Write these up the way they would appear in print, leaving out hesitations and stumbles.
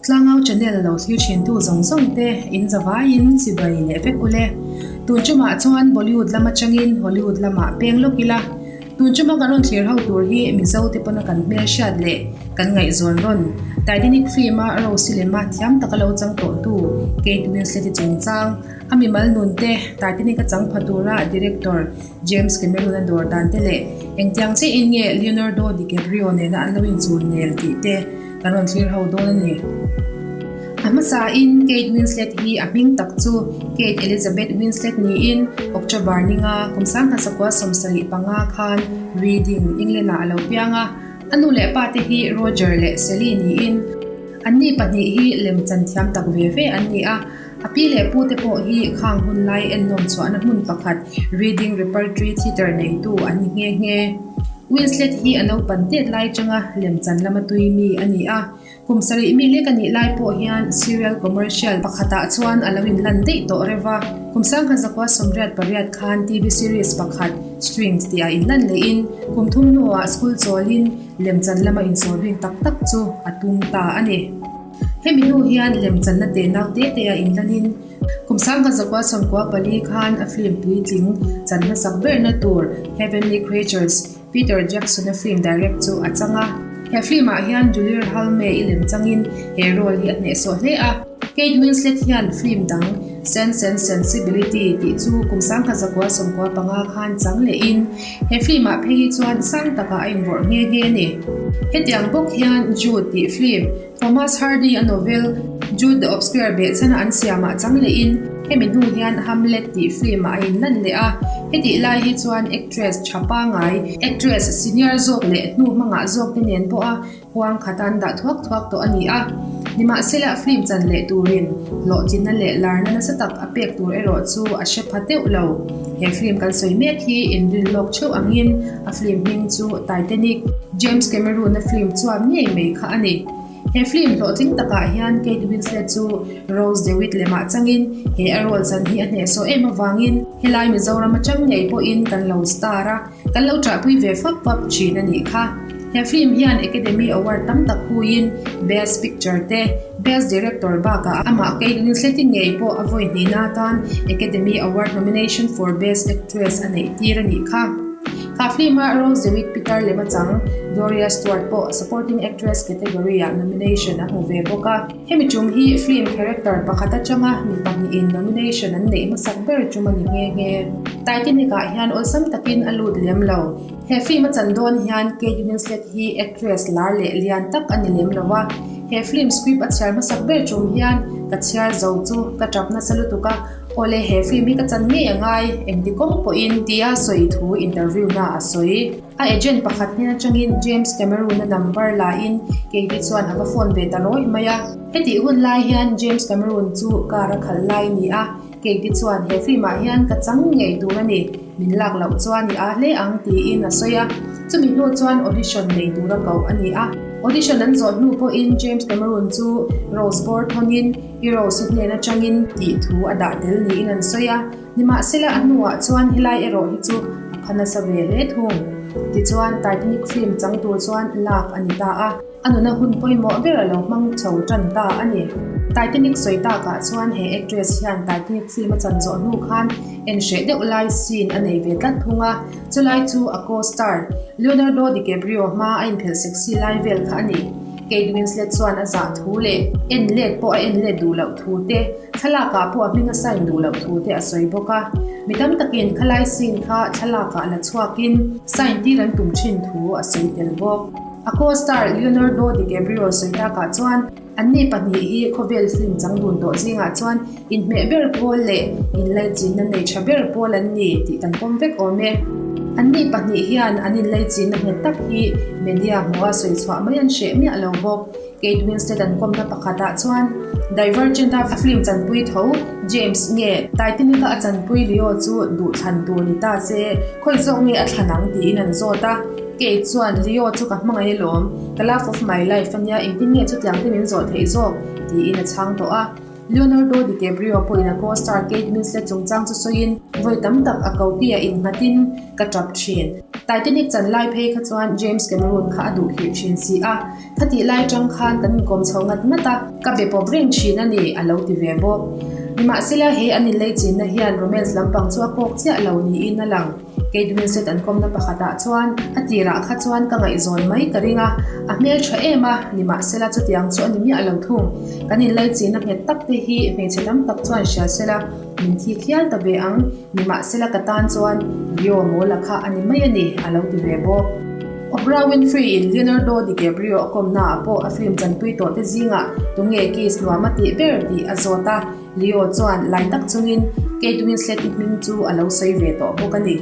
Tlangau channel lo thlir thintu zawng zawng te in zavaiin chibai leh vek ule. Tun tumah chuan Bollywood lam atangin Hollywood lamah peng lawk ila. Tun tuma kan rawn thlir ho tur hi Mizo te pawna kan hmelhriat leh kan ngaihzawn rawn Titanic film a Rose lema thiam taka lo chang tawhtu Kate Winslet-i chungchang a mimal nun te Titanic a chang pha tura director James Cameron a dawr dan te leh engtiang chiahin nge Leonardo DiCaprio nena an lo inchul nel tih te kan rawn thlir ho dawn a ni. A hmasain Kate Winslet hi a hming tak chu Kate Elizabeth Winslet niin October ninga kum sanghasakua 75 khan Reading, England-ah a lo piang a. A nu leh pa te hi Roger leh Sally niin anni pahnih hi lemchan thiam tak ve ve an ni a. A pi leh pu te pawh hi khang hun lai ennawm chhuahna hmun pakhat Reading Repertory Theatre neitu an ni nghe nghe. Winslet hi a naupan tet lai changa lemchan lama tui mi a ni a. Kum sarih mi lek a nih lai pawh hian serial commercial pakhatah chuan a lo inlan daih tawh reuh va. Kum 1988 khan TV series pakhat Strings tih a inlan lehin kum thum hnuah school chawlin lemchan lama insawrbing tak tak chu a tum ta a ni. Hemi hnu hian lemchanna te nau te te a inlanin kum 1994 khan a film puitling chan hmasak berna tur Heavenly Creatures, Peter Jackson-a film direct chu a chang a. He film-ah hian Julia Halme-i lemchangin he role hi a hnehsawh hle a. Kate Winslet hian film dang Sense and Sensibility tih chu kum 1995 khan chang lehin he film-ah phei hi chuan sang takah a inrawrh nghe nghe a ni. Hetiang bawk hian Jude tih film Thomas Hardy-a novel Jude the Obscure behchhana an siamah chang lehin hemi hnu hian Hamlet tih film-ah a inlan leh a. Hetih lai hi chuan actress tha pangai, actress senior zawk leh hnu hmangah zawk te nen pawha huang khat an dah thuak thuak tawh a ni a. Nimahsela film chan leh turin hlawhtlinna leh larna nasa tak a pek tur erawh chu a hre pha deuh lo. He film kan sawi mek hi inrin lawk theuh angin a film hming chu Titanic, James Cameron-a film chuan ngei mai kha a ni. He film hlawhtling takah hian Kate Winslet chu Rose DeWitt lemah changin he a role chan hi a hnehsawh em avangin helai Mizoram atang ngei pawhin kan lo star a, kan lo ṭahpui ve fap fap ṭhin a nih kha. He film hian Academy Award tam tak huiin Best Picture te, Best Director bakah amah Kate Winslet-i ngei pawh a vawi hnihna atan Academy Award nomination for Best Actress a neih tir a nih kha. Kha film-a Rose DeWitt Pitar lem a chang, Gloria Stuart pawh Supporting Actress category-ah nomination a hmu ve bawk a. Hemi tum hi film character pakhat atanga mi pahnihin nomination an neih hmasak ber tum a ni nghe nghe. Titanic-ah hian awlsam takin a lut lem lo. He film a chan dawn hian Kate Winslet hi actress lar leh lian tak a ni lem lo a. He film script a chhiar hmasak ber tum hian ka chhiar zo chu ka tap nasa lutuk a, Awle he film hi ka chan ngei a ngai, engti kawng pawhin tia sawi thu interview na a sawi. A agent pakhat hnen atangin James Cameron-a number lahin Katie chuan a va phone ve ta rawih mai a. Hetih hun lai hian James Cameron chu car a khalh lai a ni a, Katie chuan he film ah hian ka chang ngei tur a ni, min lak loh chuan i aa hle ang tiin a sawi a. Chumi hnu chuan audition nei tura koh a ni a. Audition an zawh hnu pawhin James Cameron chu Rose bawr thawnin, I Rose hnen atangin tih thu a dah tel niin an sawi a, nimahsela a hnuah chuan helai erawh hi chu a pha nasa ve hle thung. Tichuan Titanic film chang tur chuan lak a ni ta a, a nuna hun pawimawh ber a lo hmang chho tan ta a ni. Titanic sawi takah chuan he actress hian Titanic film a chan zawh hnu khan en hreh deuh lai scene a nei ve tlat thung a, chulai chu a co-star Leonardo DiCaprio hma a inphelh sexy lai vel kha a ni. Kate Winslet chuan a zah thu leh en let pawh a en let duh loh thu te, thlalakah pawh a hming a sign duh loh thu te a sawi bawk a. Mi tam takin khalai scene kha thlalakah la chhuakin sign tir an tum thin thu a sawi tel bawk. A co-star Leonardo DiCaprio sawi takah chuan anni pahnih hi khawvel film chang dun tawh zingah chuan inhmeh ber pawl leh inlaichinna nei tha ber pawl an ni tih kan pawm vek awm e. Anni pahnih hian an inlaichinna nghet tak hi media hmuha sawi chhuah mai an hreh miah lo bawk. Kate Winslet an kawmna pakhatah chuan Divergent-a film chanpui tho James nge Titanic-a a chanpui Leo chu duhthlan tur ni ta se, khawi zawk nge a thlan ang tiin an zawt a. Kate chuan Leo chu ka hmangaih alawm, ka love of my life ania engtin nge chutiang te min zawh theih zawk tiin a chhang tawh a. Leonardo DiCaprio pawhin a co-star Kate Winslet chungchang chu sawiin, Vawi tam tak a koki-ah innghatin ka tap thin. Titanic chan lai phei kha chuan James Cameron kha a duh hlirh thin si a, khatih lai tang khan kan inkawm chho ngat ngat a, ka be pawp reng thin a ni, a lo ti ve bawk. Nimahsela, he an inleichhinna hian romance lampang chu a kawk chiah lo niin a lang. Kate Winslet an kawmna pakhatah chuan a tirah kha chuan ka ngaihzawn mai ka ring a, a hmel tha em a, nimahsela chutiang chu a ni miah lo thung. Kan inlaichihna nghet tak te hi hmeichhe tam tak chuan hria sela min thik hial ta ve ang, nimahsela ka tan chuan Leo Mawla kha a ni mai a ni, a lo ti ve bawk. Oprah Winfrey-in Leonardo DiCaprio a kawmnaah pawh a film chanpui tawhte zingah tunge kiss nuam a tih ber tih a zawt a. Leo chuan lai tak chungin Kate Winslet-i hming chu a lo sawi ve tawh bawk a ni.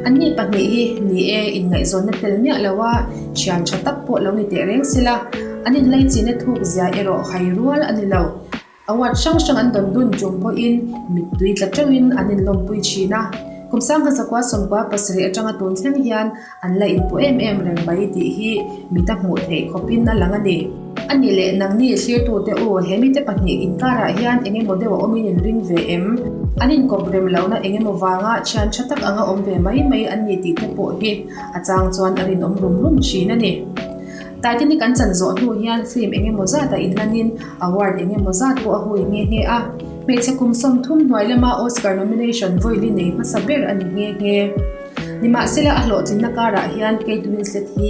Anni pahnih hi ni e, inngaihzawnna tel miah lo a, thian tha tak pawh lo ni teh reng sela, an inlaichina thuk zia erawh hai rual a ni lo. Award hrang hrang an dawn dun tum pawhin mittui tla teuhin an inlawmpui thin a. Kum sangha zakua sawmkua pasarih atanga tun thleng hian An la inpawh em em reng mai tih hi mita hmuh theih khawpin a lang a ni. A nih leh nangni thlirtute u, he mite pahnih inkarah hian eng emaw deuh a awmin in ring ve em? An inkawp rem lohna eng emaw vanga thian tha tak anga awm ve mai mai an ni tih te pawh hi a chang chuan a rinawm rum rum thin a ni. Titanic an chan zawh hnu hian film eng emaw zatah inlanin award eng emaw zat pawh a hui nghe nghe a. Hmeichhe kum 30 hnuai lama Oscar nomination vawili nei hmasa ber a ni nghe nghe. Nimahsela a hlawhtlinna karah hian Kate Winslet hi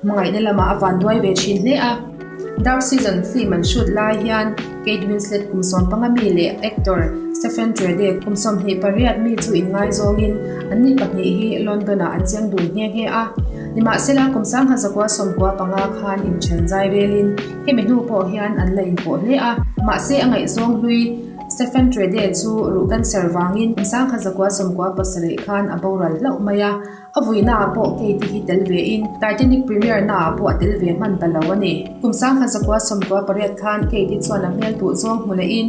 hmangaihna lamah a vanduai ve thin hle a. Dark Season film an shoot lai hian Kate Winslet kum 15 mi leh actor Stephen Trede kum 28 mi chu inngaizawngin anni pahnih hi London-ah an cheng dun nghe nghe a. Nimahsela kum 1995 khan inthen zai relin hemi hnu pawh hian an la inpawh hle a. Mahse a ngaihzawng hlui Stephen Trede chu ruh cancer vangin 1997 khan a boral hlauh mai a, a vuinaah pawh Kate hi tel vein Titanic premiere naah pawh a tel ve hman ta lo a ni. Kum 1998 khan Kate chuan a hmel duh zawng hmu lehin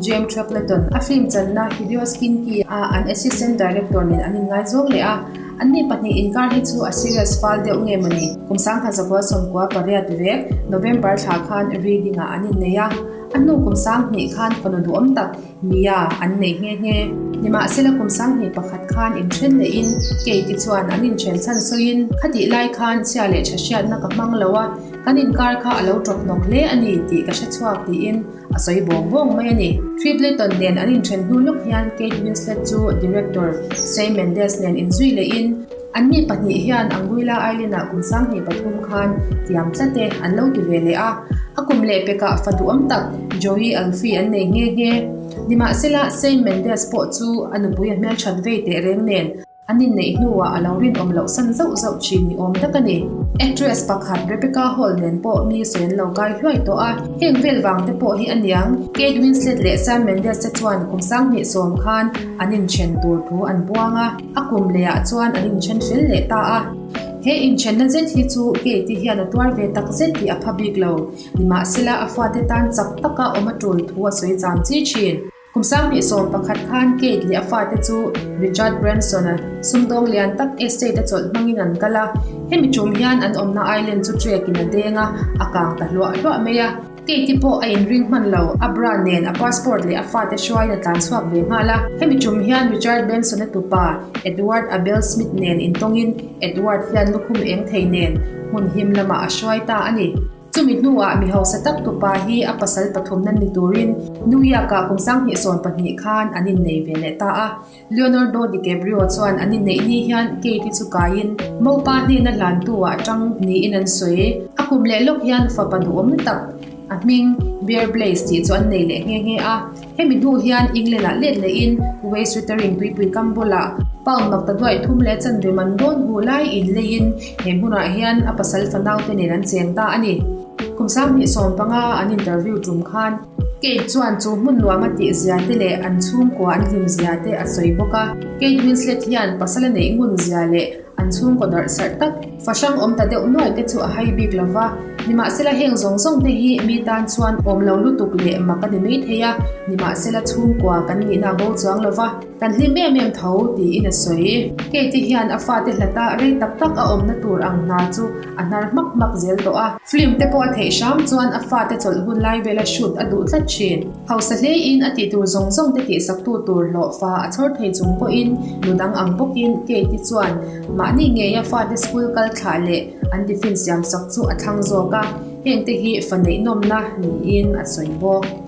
James Threapleton a film channa Hideous Kinky a an assistant director nen an inngaizawng leh a, anni pahnih inkar hi chu a serious fal deuh nge mawni. Kum 1998 vek November thla khan Reading-ah an innei a. A hnu kum 2000 khan fanu duhawm tak Mia an nei nghe nghe. Nimahsela kum 21 khan inthen lehin Kate-i chuan an inthen chhan sawiin, Khatih lai khan chhia leh tha hriatna ka hmang lo a, kan inkar kha a lo tawp hnawk hle a ni tih ka hre chhuak tiin a sawi bawng bawng mai a ni. Tripleton nen an inthen hnu lawk hian Kate Winslet chu director Sam Mendes nen inzui lehin, Anni pahnih hian Anguilla Island-ah kum 23 khan tiam tlat e an lo ti ve leh a. A kum leh pekah fa duhawm tak Joey Alfie an nei nghe nghe. Nimahsela, Sam Mendes pawh chu a nupui a hmelthat vei teh reng nen an inneih hnuah a lo rinawm loh san zauh zauh thin ni awm tak a ni. Actress pakhat Rebecca Hall nen pawh mi sawi an lo kai hluai tawh a, heng vel vang te pawh hi a niang. Kate Winslet leh Sam Mendes te chuan kum 2010 khan an inthen tur thu an puang a. A kum lehah chuan an inthen fel leh ta a. He inthenna zet hi chu Kate-i hian a tuar ve tak zet tih a pha bik lo. Nimahsela, a fate tan chak taka awm a tul thu a sawi cham chi thin. Kum 2011 khan Kate leh a fate chu Richard Branson-a sumdawng lian tak estate a chawlh hmangin an kal a. Hemi tum hian an awmna island chu trek-in a deng a, a kang ta hluah hluah mai a. Kate-i pawh a inring hman lo, a bra nen a passport leh a fate hruaiin a tlan chhuak ve nghal a. Hemi tum hian Richard Branson-a tupa Edward Abel Smith nen intawngin Edward hian lukhum eng thei nen hmun him lamah a hruai ta a ni. Chumi hnuah mi hausa tak tupa hi a pasal pathumna ni turin New York-ah kum 2012 khan an innei ve leh ta a. Leonardo DiCaprio chuan an inneih ni hian Kate-i chu kaiin mopa hnena hlantu ah tang niin an sawi. A kum leh lawk hian fapa duhawm tak a hming Bear Blaze tih chu an nei leh nghe nghe a. Hemi hnu hian England ah let lehin West Wittering tuipui kam bulah pound makta duaih thum leh chanve man dawn hu lai in leiin he hmunah hian a pasal fanaute nen an cheng ta a ni. Kum 2015 an interview tum khan Kate chuan chu hmun nuam a tih zia te leh an chhungkua an hlim zia te a sawi bawk a. Kate Winslet hian pasal a neih ngun zia leh an chhungkaw darh sarh tak fahrang awm ta deuh nuai te chu a hai bik lo va. Nimahsela heng zawng zawng te hi mi tan chuan awm lo lutuk leh mak a ni mai thei a, nimahsela chhungkua kan nihna a bo chuang lo va. Kan hlim em em tho, tiin a sawi. Kate hian a fate hlata rei tak tak a awmna tur ang hna chu a hnar hmak hmak zel tawh a. Film te pawh a theih hram chuan a fate chawlh hun lai vela shoot a duh tlat thin. Hausa hleiin a tih tur zawng zawng te tihsaktu tur hlawhfa a chhawr thei chung pawhin nu dang ang bawkin Kate chuan mahni ngeia fate school kal thlah leh an tiffin siamsak chu a thlang zawk a, hengte hi fa neihnawmna niin a sawi bawk.